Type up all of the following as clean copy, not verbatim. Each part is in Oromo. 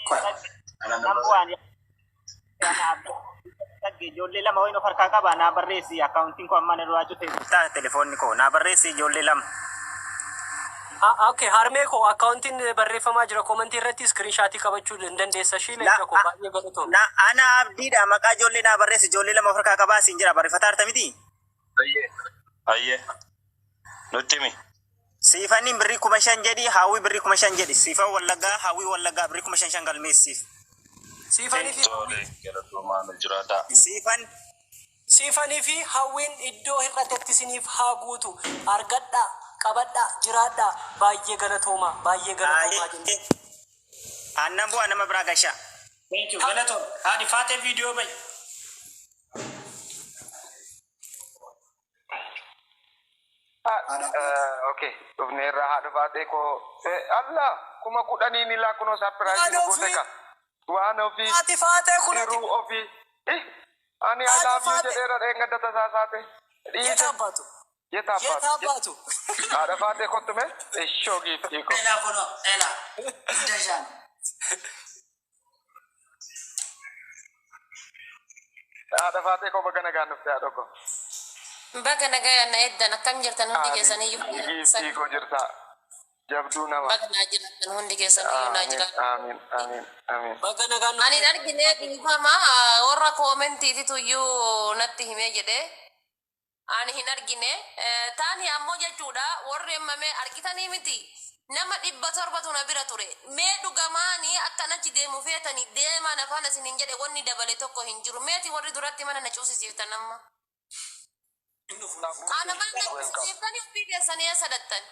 Qoy. Nan bu'aan ijoollee lama wayin of harkaa qaba naa barreessi akkaawuntiin koo ammaan irraa cute jirta telefoonni koo naa barreessi ijoollee lama. Okay, harmee koo akkaawuntiin barreeffamaa jira. Koomentii irratti iskiriinshaatii qabachuu hin dandeessa. Shii leenca koo baay'ee galatoom. Na ana abdiidha maqaa ijoollee naa barreessi ijoollee lama of harkaa qabaa siin jira barreeffataa harta miti. Ayyee. Ayyee. Nutti himi. Siifaniin birrii 5,000 jedhi hawwii birrii 5,000 jedhi siifan wallaggaa hawwii wallaggaa birrii 5,000 galmeessiif. Siifanii fi Tole galatoomaa nu jiraadhaa. Siifan Siifanii fi hawwiin iddoo hir'atetti isiniif haa guutu. Argadhaa, qabadhaa, jiraadhaa. Baay'ee galatoomaa, baay'ee galatoomaa jenna. Aannan bu'aa nama biraa gashaa. Thank you. Galatoom. Haadhi faatee viidiyoo ba'i. Okay, dhufneerra haadha faatee koo Allah 10,000 ilaa kunoo surprise nu Waan goote ofii. ka. Waan ofii. Haati faatee kunati. Tiruu ofii. Eh, ani I Haati love you faatee. jedheera dheengadda tasaa saate. Yeet Dhiise. abbaatu. Yeet Yeet abbaatu. abbaatu. Haadha faatee kottu mee ishoo giiftii koo. Elaa kunoo elaa. Hunda isaan. Haadha faatee koo baga nagaan dhufte haadha koo. Baga nagayaan na eeddan akkam jirtan hundi keessaniyyuu fayyaa keessan. Giiftii koo jirta. Jabduu nama. Baga naa jiraattan hundi keessaniyyuu naa Amiin jiraattan. amiin amiin amiin. Baga nagaan Ani hin dhufte. argine dhiifama warra koomentiititu iyyuu natti himee jedhee ani hin argine. Taani ammoo jechuudha warri amma mee argitanii miti nama 700tu na bira ture. Mee dhugamaani akkan achi deemu feetani deemaa na faana isiniin jedhe wanni dabale tokko hin jiru. Meeti warri duratti mana na cuusisiiftan amma. Ana mana na Welcome. cuusisiiftanii ofii keessanii eessa dhattan?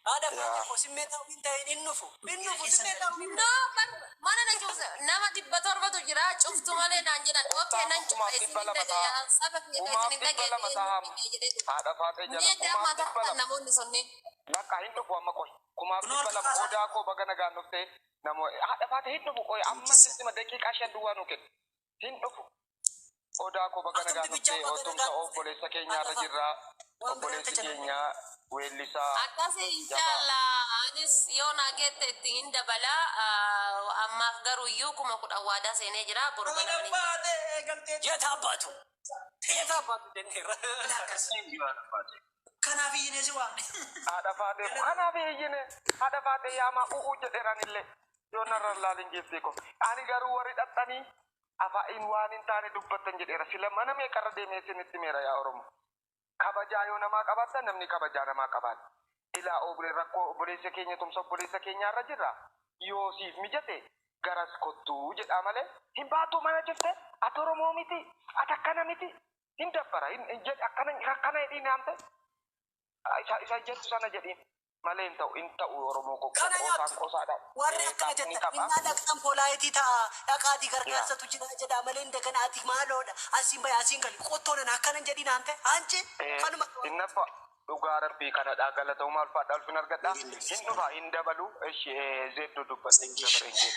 Haadha faatee Yaa. koo simmeetaawwi hin ta'in hin dhufu. Hin dhufu simmeetaawwi hin No, ta'in. bar mana na cuuse nama 700tu jira cuftu malee naan jedhan. Okay, Kottaa nan cufa kumaaf isin dhibba hin lama ta'a. dhagaya saba kiyya isin Kumaaf hin dhibba dhageenye lama eenyu ta'a. fide jedhee dhufe. Haadha faatee jala Mee kumaaf amma dhibba ta'an lama. namoonni sunniin. Lakka hin dhufu amma qoy. Kumaaf Kunoo dhibba harka lama kaasaa. odaa koo baga nagaan dhufte namo haadha faatee hin dhufu qoy amma sittima daqiiqaa 5 duwwaa nuu kenni. Hin dhufu. Odaa koo baga Atumti nagaan bichaa dhufte baga otumsa nagaan dhufte. obboleessa keenyaa Haadha irra faatee jirra. waan biraan Obboleessi tajaajila. keenya weellisaa Akkasi jabaa. inshallah anis yoo naa geette itti hin dabala ammaaf garuu iyyuu 10,000 waadaa seenee jira boru Haadha ganama ni faatee eegaltee. Yeet abbaatu. Yeet abbaatu jenneerra. Elaa akkas. Kanaaf iyyinee si waamne. Haadha faatee koo kanaaf iyyine haadha faatee yaamaa u'uu jedheeran illee yoo narra hin laalin giiftii koo. Ani garuu warri dhaqxanii afaan waan hin taane dubbattan jedheera sila mana meeqarra deemee isinitti meera yaa Oromoo. Kabajaa yoo namaa qabaattan namni kabajaa namaa qabaata. Ilaa obbolee rakkoo obboleessa keenya tumsa obboleessa keenyaarra jirra. Yoo siif mijate garas kottuu jedhaa malee hin baatuu mana cufte ati Oromoo miti ati akkana miti hin dabbara hin hin jedhi akkana akkana jedhiin haamte isa isa jettu sana jedhiin malee hin ta'u hin ta'u Oromoo koo Kana qoosaan nyaattu. qoosaadha. Warri akkana Ni jettan qaba. innaa dhaqxan polaayitii ta'a dhaqaatii Yaa. gargaarsatu jira jedhaa malee indagana ati maaloodha asiin bahi asiin gali qottoon akkana hin jedhin haante hanci kanuma Innafa dhugaa rabbii kanadha galatoomaa ulfaadha ulfin argadha hin dhufa hin dabalu eshi zedduu dubbadhu dabareen kee.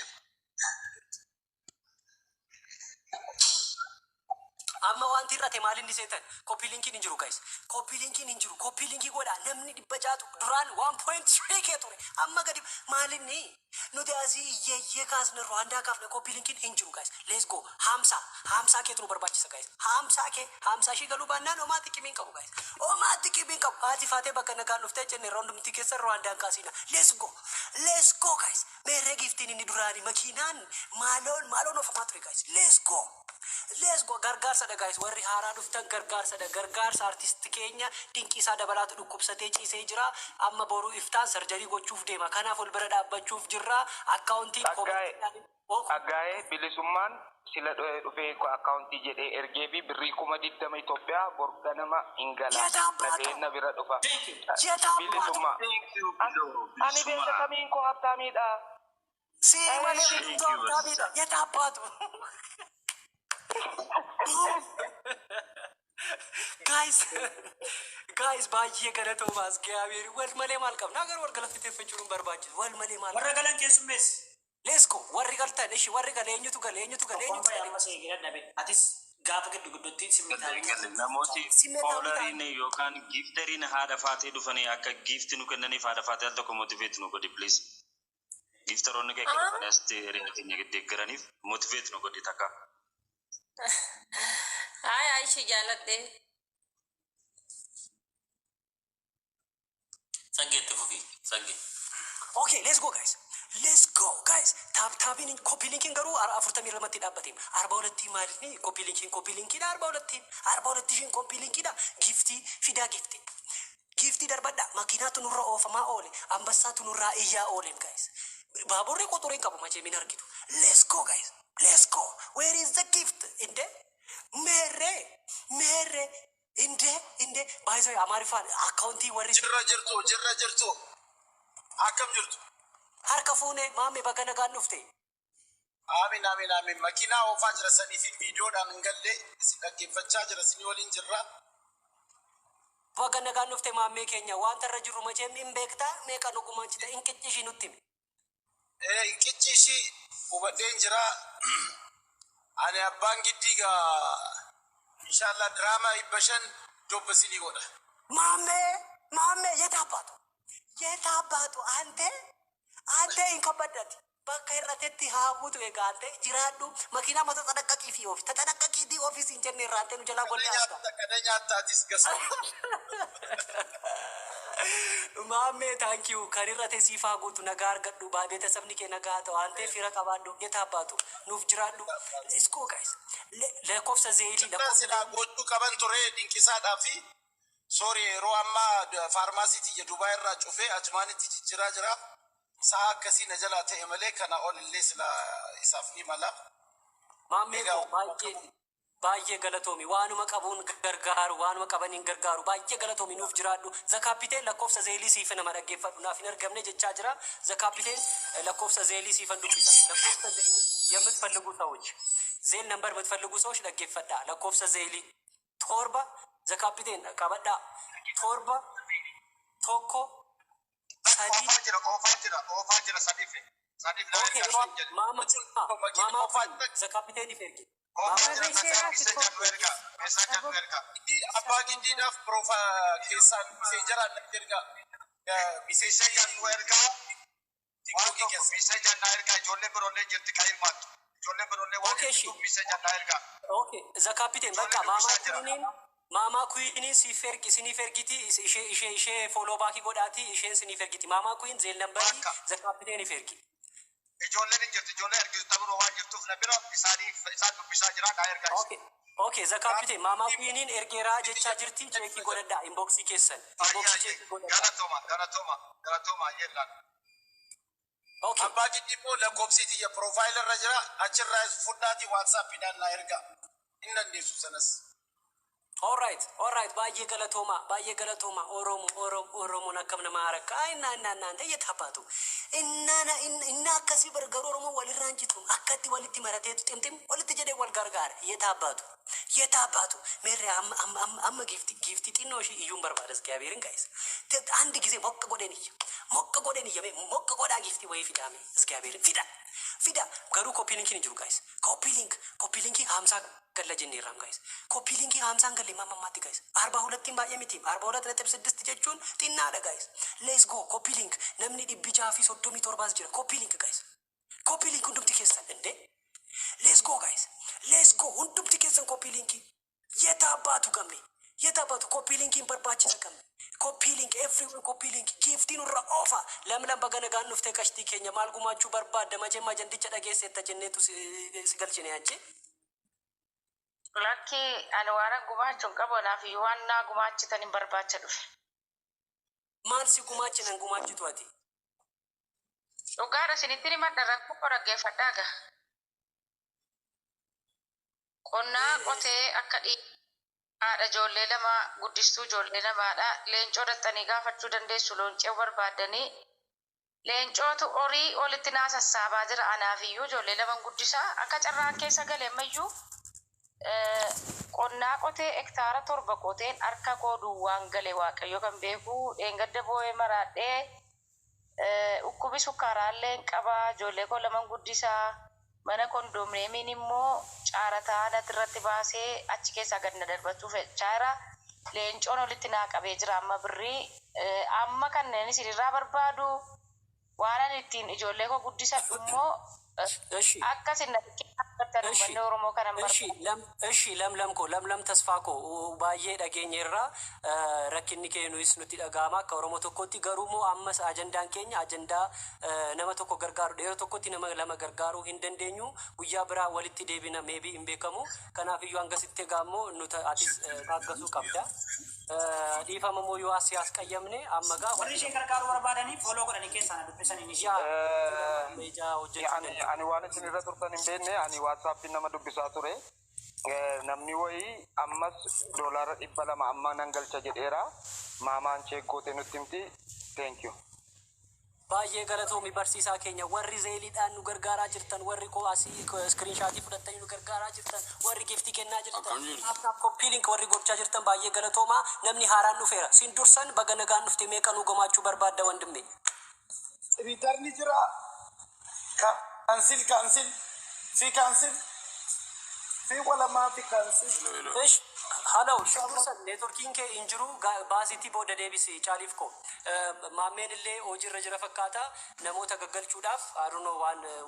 Amma wanti hir'ate maal inni seetan copy linkiin hin jiru guys copy linkiin hin jiru copy linkii godhaa namni 600tu duraan 1.3 kee ture amma gadi maal inni nuti asii iyyeeyyee kaasne Rwaandaa kaafne copy linkiin hin jiru guys let's go haamsaa haamsaa keetu nu barbaachisa guys haamsaa kee haamsaa ishii galuu baannaan homaa xiqimiin qabu guys homaa xiqimiin qabu haati faatee bakka nagaan dhuftee jenne hundumti keessa Rwaandaan kaasina let's go let's go guys meerree giiftiin inni duraanii makiinaan maaloon maaloon ofamaa ture guys let's go Let's go gargaarsadha guys warri haaraa dhuftan gargaarsadha gargaarsa artist keenya Dinqiisaa Dabalaatu dhukkubsatee ciisee jira amma boruu iftaan sarjarii gochuuf deema kanaaf ol bira dhaabbachuuf jirra akkaawuntiin Tsaggaa'ee koomentiidhaan ok Tsaggaa'ee Bilisummaan sila dhufee akkaawuntii jedhee ergee fi birrii 20,000 Itoophiyaa bor ganama hin gala. Yeet abbaatu Nagaheen na bira dhufa. Thank you. Yeet abbaatu Bilisummaa. Thank you An- Bilo Ani beekta Bilisummaa. kamiin koo habtaamiidha. Sii malee Thank hundumtuu you habtaamiidha barsiisaa. Yeet abbaatu Guys, guys baay'ee galatoomaa እግዚአብሔር wal malee maal qabna garuu wal galateeffachuun hin barbaachisu wal malee maal Warra qabna galan keessummeessi. Let's go warri galtan ishi warri gale eenyutu gale eenyutu gale Tokkoon eenyutu bahe gale amma si eegee dadhabe. Atis gaafa giddu gidduutti Galle simmeetaa galle namooti simmeetaawwi ta'an foolariin yookaan giifteriin haadha faatee dhufanii akka giifti nu kennaniif haadha faatee al tokko motivate nu godhi please. Gifteroonni kee akka dhufanii asitti hiriyaa keenya deeggaraniif motivate nu godhi takka. Haaya, ishii jaaladhe. Saggeetti fufi sagge. Okay, let's go, guys. Let's go, guys. Tap tapiin copy linkiin garuu 42tti dhaabbateem. 42tti maaliif copy linkiin copy linkiidha 42tti. 42 ishiin copy linkiidha. Giftii fidaa, giftii. Giftii darbadha. Makiinaatu nurra oofamaa oole. Ambassaatu nurraa iyyaa ooleem, guys. Baaburri qoxuree hin qabu machee min argitu. Let's go, guys. Let's go. Where is the gift? Inde? Meerree? Meerree? Inde? Inde? Baay'isoo Amaariffaan akkaawuntii warri Jirra jirtu, jirra jirtu. Akkam jirtu? Harka fuune, maame, bakka nagaan dhufte. Amiin, amiin, amiin. Makiinaa oofaa jira sanii fi viidiyoodhaan hin galle, isin dhaggeeffachaa jira, isinii waliin jirra. Bakka nagaan dhufte, maammee keenya. Wanta irra jirru macheen hin beektaa, meeqa nu gumaachita hin qiccishii nutti himi. Qichi ishii hubadheen jira. Ani abbaan giddii gaa inshallah diraamaa 500 dobba isinii godha. Maammee, maammee, የት አባቱ የት አባቱ አንተ አንተ hin kabbadati bakka hir'atetti haa buutu. Egaa ante jiraadhu, makiinaa mata ተጠነቀቂ fi ofi ተጠነቀቂ ofiis hin jenne irraa ante nu jalaa Kana godhee nyaatta, kana nyaattaatis gasa. Maammee, thank you. Kan irrate siif haa guutu, nagaa argadhu, ቤተሰብni kee nagaa haa ta'u, antee fira qabaadhu. የት አባቱ nuuf jiraadhu. Let's go, guys. Lakkoofsa Zelleii Cirraa lakkoofsa silaa gochuu qaban ture dinqisaadhaa fi sorry, yeroo ammaa faarmaasii tiyya Dubaay irraa cufee Ajumaanitti jijjiiraa jira. Sa'a akkasii na jalaa ta'e malee kana ol illee sila isaaf ni mala. Maammee Egaa koo, baay'ee baay'ee galatoomi. Waanuma qabuun gargaaru, waanuma qabaniin gargaaru, baay'ee galatoomi, nuuf jiraadhu. Zakaapiteen lakkoofsa Zelleii siifa nama dhaggeeffadhu, naaf hin argamne jechaa jira. Zakaapiteen lakkoofsa Zelleii siifan dubbisa. Lakkoofsa Zelleii የምትፈልጉ ሰዎች፣ Zelle number የምትፈልጉ ሰዎች dhaggeeffadha. Lakkoofsa Zelleii 7, zakaapiteen qabadhaa, 7 1 3 Oofaa jira, oofaa jira, oofaa jira, sadiif. Sadiif na Okay. ergaa siin jedhe. Maama Makiina maama oofaa jira. zakaapiteen ergi. Oofaa Maama jira, meeshaa nu ergaa. Meeshaa nu ergaa. Abbaa giddiidhaaf piroofa keessaan miseenjaraan natti ergaa. Meeshaa nu ergaa. Waan TikTokii tokko keessa. meeshaa na ergaa, ijoollee biroollee jirti kan hirmaattu. Ijoollee biroollee waan Okay, shi. hirmaatuuf meeshaa na ergaa. Okay, zakaapiteen bakka Ijoollee maamaa dubbisaa jira. queeniin, maamaa queeniin siif ergi, siniif ergiti. Ishee follow backii godhaati, isheen siniif ergiti. Maamaa queen Zelle numberii Bakka. zakaapiteen ergi. Ijoolleen hin jirti, ijoollee ergitu ta'uu waan jirtuuf na bira isaaniif isaan dubbisaa jira na ergaa. Okay, zakaapiteen maamaa queeniin ergeeraa jechaa jirti, checkii godhadhaa inboxii keessan. Inboxii checkii godhadhaa. Galatooma, galatooma, galatooma yeellaan. Okay. Abbaa giddii immoo lakkoofsi tiyya profile irra jira, achirraa fudhaatii WhatsAppiidhaan na ergaa. Hin dandeessu sanas. Alright, baay'ee galatooma, baay'ee galatooma. Oromo, Oromo, Oromoon akkam nama harakka. Innaa, innaa, innaa, ante የት አባቱ innaana inna akkasii gargaru. Oromoo walirraa hin citu, akkatti walitti marateetu ximxim walitti jedhee wal gargaara. የት አባቱ የት አባቱ meerre amma amma amma amma giftii giftii xinnoo ishii iyyuun barbaada. እግዚአብሔርን guys, አንድ ጊዜ ሞቅ godheen iyya, ሞቅ godheen iyya, mee ሞቅ godhaa, giftii wayii fidaame. እግዚአብሔርን fida, fida. Garuu copy linkiin hin jiru, guys. Copy link, copy linkii 50 galla jenneerraam, guys. Copy linkii 50 galle mammaatti, guys. 42ttiin baay'ee miti, 42.6 jechuun xinnaadha, guys. Let's go. Copy link, namni 637s jira. Copy link, guys, copy link hundumti keessan. እንዴ, let's go, guys, let's go. Hundumti keessan copy linkii. የት አባቱ gamme, የት አባቱ copy linkiin barbaachisa gamme. Copy link, everyone, copy link. Giftiin irra oofa. Lamlam, baga nagaan dhuftee, qashtii keenya. Maal gumaachuu barbaadda? Majemma ajandicha dhageesseetta jenneetu si galchine anchi. Lakki, ani waan gumaachuun qabu, anaaf iyyuu waan naa gumaachitan hin barbaacha dhufe. Maal si gumaachinan gumaachitu ati? Dhugaadha isinitti himadha, rakkoo dhaggeeffadhaa gaa. Qonnaa qotee akka haadha ijoollee lama guddistuu ijoollee lamaadha. Leencoo dhaxxanii gaafachuu dandeessu, leencoo barbaaddanii. Leencootu horii olitti naa sassaabaa jira, anaaf iyyuu ijoollee lama guddisaa akka carraan keessa gale ammayyuu qonnaa qotee hektaara 7 qoteen harka koo duwwaan gale. Waaqayyo kan beeku, dheengadda boo'ee maraadhee, dhukkubi sukkaaraallee hin qabaa, ijoollee koo laman guddisaa, mana kondominiyeemiin immoo caarataa natti irratti baasee achi keessaa gad na darbachuu fedha. Leencoon olitti naa qabee jira amma birrii amma kanneen isinirraa barbaadu. Waan ani ittiin ijoollee koo guddisadhu immoo Eshi. akkasin na dhaggeeffattan Eshi. uummanni Oromoo kanan Eshi barbaada. lam eshi lamlam koo lamlam tasfaa koo baay'ee dhageenyeerra. Rakkinni kee nuyis nutti dhaga'ama akka Oromoo tokkotti. Garuu immoo ammas ajandaan keenya ajandaa nama tokko gargaaru. Yeroo tokkotti nama lama gargaaruu hin dandeenyu. Guyyaa biraa walitti deebina, maybe hin beekamu. Kanaaf iyyuu hangasitti egaa immoo nuti atis taaggasuu qabda. Dhiifama immoo yoo as as qayyamne amma gaa Warri ishee gargaaruu barbaadanii follow godhanii keessaa na dubbisanii ni yaa meejaa hojjechuu Ani danda'a. ani waan isin irra turtan hin beekne. Ani WhatsAppiin nama dubbisaa ture. Namni wayii ammas $200 amma nan galcha jedheera. Maamaan check goote nutti himti. Thank you. Baay'ee galatoomi barsiisaa keenya. Warri Zelleiidhaan nu gargaaraa jirtan, warri koo asii screenshotii fudhattanii nu gargaaraa jirtan, warri giftii kennaa jirtan, Akkam jirtu? Tap tap copy link warri gochaa jirtan, baay'ee galatoomaa. Namni haaraan dhufeera. Sin dursan baga nagaan dhufte. Meeqa nu gumaachuu barbaadda, wandimme? Return jira. Cancel, cancel. Fi cancel. Fi walamaa fi cancel. Ish, hello, sin dursan networkiin kee hin jiru. Baasiitii booda deebisi caaliif koo. Maammeen illee hojiirra jira fakkaata namoota gaggalchuudhaaf. I don't know,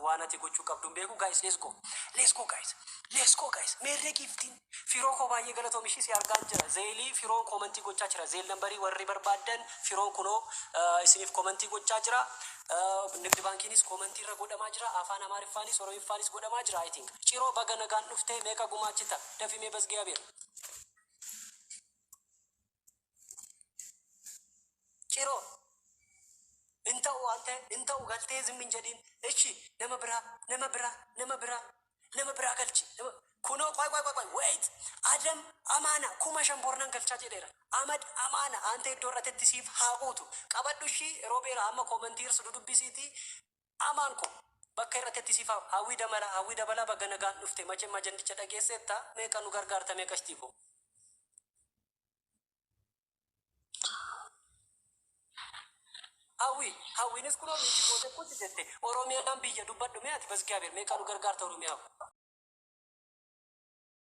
waan ati gochuu qabdu hin beeku. Guys, let's go. Let's go, guys. Let's go, guys. Meerree giftiin? Firoo koo, baay'ee galatoom. Ishii si argaan jira. Zelleii firoon commentii gochaa jira. Zelle numberii warri barbaaddan firoon kunoo isiniif commentii gochaa jira. Nigdi baankiinis commentii irra godhamaa jira. Afaan Amaariffaanis Oromiffaanis godhamaa jira, I think. Ciroo, baga nagaan dhuftee. Meeqa gumaachita? Dafimee basgiyaabeer. Ciroo. Hin ta'u waan ta'e hin ta'u galtee zim hin jedhin. Ichi nama biraa, nama biraa, nama biraa, nama biraa galchi. Kunoo, qoy, qoy, qoy, qoy, wait. Adam Amaana 5,000 bornan galchaa jedheera. Amad Amaana ante iddoo irratti siif haa guutu. Qabadhu ishii roobeera amma commentii irsu dudubbisiiti. Amaan ko bakka irratti siif haa. Hawwii dabala, hawwii dabala, baga nagaan dhufte. Machem ajandicha dhageesseetta. Meeqa nu gargaarta, meeqa ishtiiko? Hawwi, hawwiinis kunoo miiti goote kuti jette. Oromiyaan biyya dubbadhu mee ati basgiyaabeer meeqa nu gargaarta Oromiyaaf?